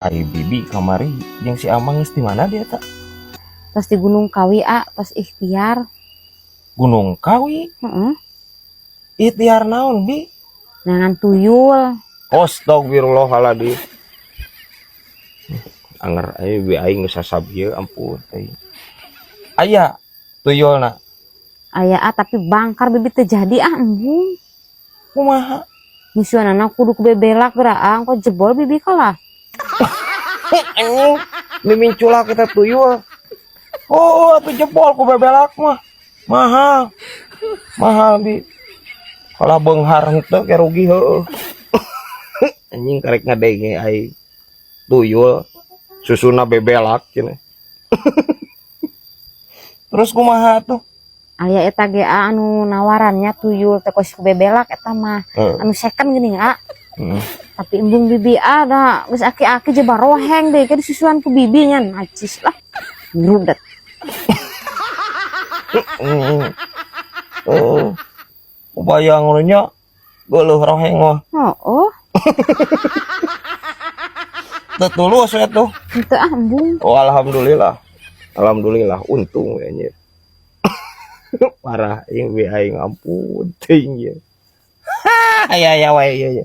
Ai Bibi kamari jeung si Amang geus di mana dia tak? Pas di Gunung Kawi, ah, pas ikhtiar. Gunung Kawi? Heeh. Ikhtiar naon, Bi? Neangan tuyul. Astagfirullahaladzim. Anger aya bi aing geus sasab ieu, ampun euy. Aya tuyulna? Aya, ah, tapi bangkar, Bibi, teu jadi ah, embung. Kumaha? Nyusuanana kudu ku bebelak geura, ah, kok jebol Bibi kalah. Anjing, miminculak kita tuyul. Oh, atuh jebol ku bebelak mah. Mahal. Mahal, Bi. Kalau beunghar henteu ke rugi heueuh. Anjing, karek ngadenge aing. Tuyul susuna bebelak cenah. Terus kumaha tuh? Aya eta ge, ah, anu nawarannya tuyul teh kos ku bebelak eta mah. Heeh. Anu second geuning, ah. Tapi embung Bibi, ah, da geus aki-aki je baroheng deh ke disusuan ku Bibi nya, najis lah. Ngrudet. Oh. Kebayang ngono nya. Geuleuh roheng mah. Oh. Teu tulus we tuh. Henteu ah, embung. Oh, alhamdulillah. Alhamdulillah, untung we anjir. Parah aing we aing, ampun teuing ye. Aya aya wae ieu ye.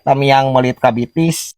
Tamiang melit kabitis.